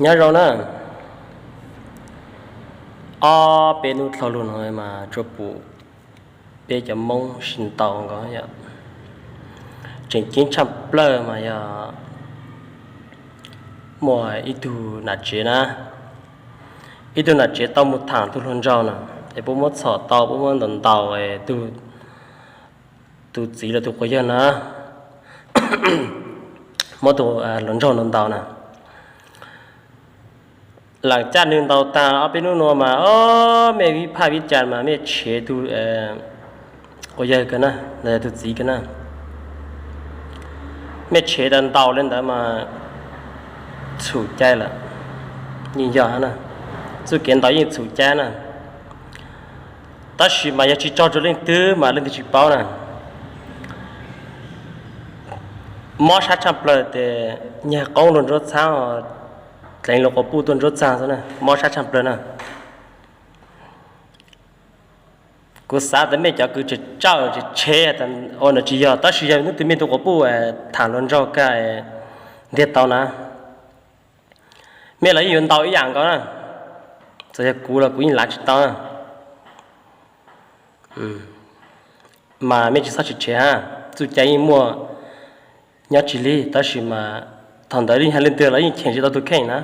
Nyob zoo na, ob peb hnub dhau los no mas tsuas pum peb cov Hmoob sib ntaus nkaus yom. Tseem ceeb tshaj plaws mas yog muaj ib tug nam tsev na, ib tug nam tsev tau mus tham tus hluas nraug na, es puab muab txhom tau, puab muab ntaus ntaus tus txiv los tus quas yawg na, muab tus hluas nraug ntaus ntaus na. Lam caj nws ntaus tag ob peb hnub no mas, o, mej vib phaj vib cas mas mej tshev tus quas yawg ko na, los yog tus txiv ko na. Mej tshev tas ntaus li ntawd mas txhum cai lawm, yeej yog na, txuj kev ntaus yeej txhum cai na. Tab sis mas yog tsis raug rau leej twg mas leej twg tsis paub na. Mob sab tshaj plaws tes nyag qoob luag nruab txhaab, dleev luag quas puj tuaj nruab txaag xwb na, mob sab tshaj plaws na. Kuv xav tas mej cov kws tsawm tsawm tshev tas ua no tsis yog, tab sis yog hnub twg mej tus quas puj tham hluas nraug kag ntiag tau na, mej los yeej yuav ntaus ib yam nkaus na. Txawm yog kuv los kuv yeej lav tsis tau na. Mas mej tsis txhob tshev tshev hab, txuj cai yeej muaj nyob tsis lig, tab sis mas thaum ntawd yeej hais leej twg los yeej cheem tsis tau tus kheej na.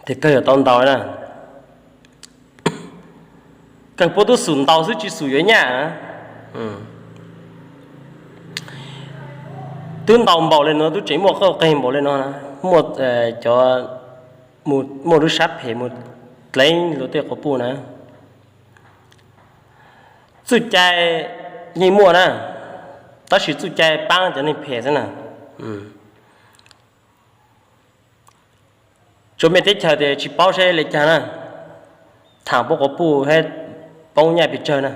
Tes kawg yuav tau ntaus na. Kawg puab tub xum ntaus xwb tsis xum yuav nyaj na. Twb ntaus npaum li no, twb tseem muaj qauj qeeg npaum li no na, muaj cov, muaj lub sab phem mus dleev luag tej quas puj na. Txuj cai yeej muaj na, tab sis txuj cai paab cov neeg phem xwb na. Tsuas mej teb chaws tes tsis paub seb le caag na, thaam puab quas puj hab poob nyaj pes tsawg na.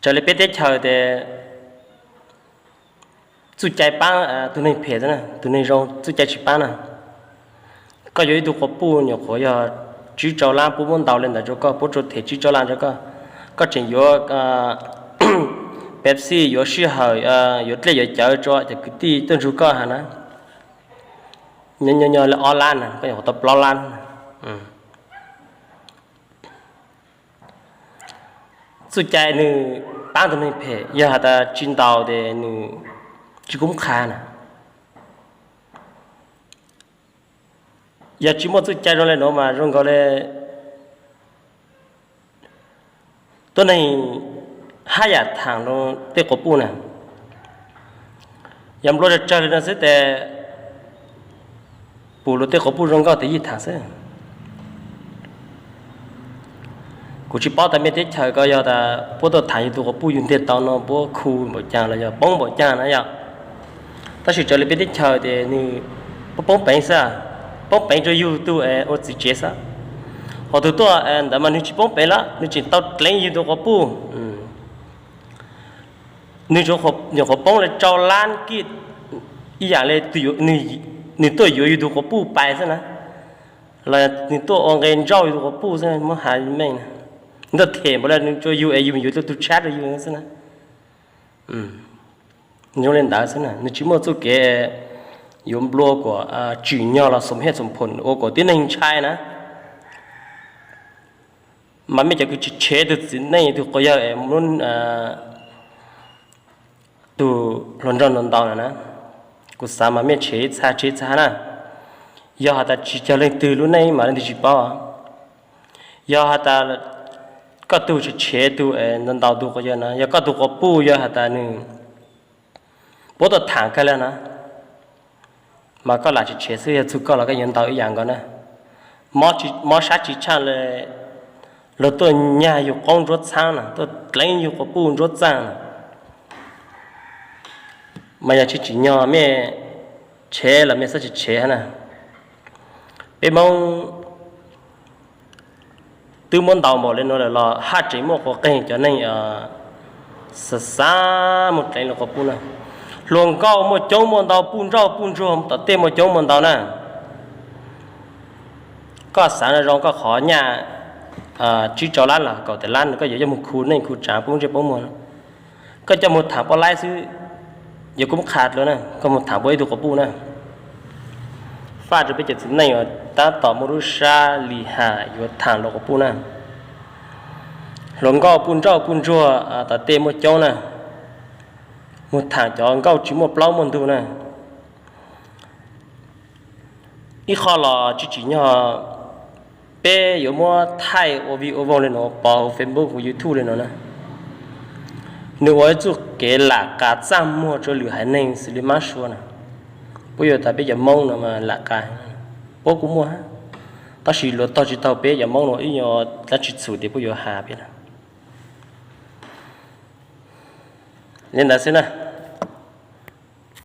Raws li peb teb chaws tes txuj cai paab tug neeg phem xwb na, tug neeg zoo txuj cai tsis paab na. Koj yuav ib tug quas puj nyuam qhuav yog tsib rau lab, puab muab ntaus li ntawd rau koj, puab tsuas them tsib rau lab rau koj, koj tseem yuav Pepsi, yuav sij hawm, yuav dlej yuav cawv rau cov kwv tij tuaj ntsug koj hab na. Nyob nyob li ob lab na, koj nyuam qhuav tau plaub lab. Txuj cai nwg paab tug neeg phem, yog has tas tsis ntaus tes nwg tsis kub qha na. Yog tsis muaj txuj cai zoo le nuav mas zoo nkaus le tuab neeg hab yam thaam luag tej quas puj na. Yog nplua tsawg tsawg li no xwb tes pum luag tej quas puj zoo nkauj tes yeej thaam xwb. Kuv tsis paub tas mej teb chaws ko yog tas puab tuaj thaam yug tug quas puj yug ntiag tau no puab khu npaum caag los yog poob npaum caag na yom. Tab sis raws li peb teb chaws tes nwg poob poob peev xwb, poob peev rua yug tug ua txiv tsev xwb. Hos tug tuaj ntawd mas nwg tsis poob peev lawm, nwg tseem tau dleev yug tug quas puj. Nwg nyuam qhuav poob li rau lab kij ib yaam le nwg tuaj yuav yug tug quas puj pais xwb na, los nwg tuaj ua nqe nrauj yug tug quas puj xwb, muab has meej na. Nwg tuaj them npaum le nwg rua yug es yug yuav tug tshab rua yug xwb na. Zoo le ntawd xwb na, nwg tsis muaj txuj kev yuav nplua kuas tsim nyog los xom hej xom phom ua kuas tib neeg ntshai na. Mas mej cov kws tshev tshev tug txiv neej tug quas yawg es muab tug hluas nraug ntaus ntaus na, kuv xav mas mej tshev ib txha tshev ib txha na. Yog has tas tsis cog leej twg lub neej mas leej twg tsis paub. Yog has tas koj tug tshev tshev tug ntaus ntaus tug quas yawg na, yog koj tug quas puj yog has tas nwg puab tuaj thaam kag le na, mas koj lam tshev tshev xwb, yog txug koj los koj yuav ntaus ib yam nkaus na. Mob sab tsis tshaaj le luag tuaj nyag yug qoob ntsuab txhaab na, tuaj dleev yug quas puj ntsuab txaaj na. Mas yog tsis tsim nyog mej tshev los mej txhob tshev tshev hab na. Peb Moob twb muab ntaus npaum le nuav lawm los haj tseem muaj quas qeeg cov neeg xav xav muab dleev luag quas puj na. Hluas nkauj muaj coob muaj ntau, puj nrauj puj ntsuag tom tej muaj coob muaj ntau na. Koj xav zoo koj qhov nyaj tsib rau lab los kaum tawm lab koj yuav coj moog khu neej khu tsaav poob ntsej poob muag, koj coj moog thaam puab laib xwb, yuav kub qha dlua na, koj moog thaam puab ib tug quas puj na. Paj rau peb cov txiv neej uas tab tom muaj lub sab li has yuav tham hluas quas puj na. Hluas nkauj puj nrauj puj ntsuag tom tej muaj coob na, mus tham cov nkauj tsis muaj plaub muaj ntug na. Ib qho los tsis tsim nyog peb yuav muab thaij ua vij ua voog li no pov hauv Facebook hauv YouTube li no na. Nws ua ib txuj kev lam qas txaj muag rua lwm haiv neeg xws li mab sua na. Puab yuav tas peb cov Moob no mas lam qas, puab kuj muaj, tab sis luag tog tsis tau peb cov Moob no ib nyuag dab tsi txhum tias puab yuav has peb na. Li ntawd xwb na.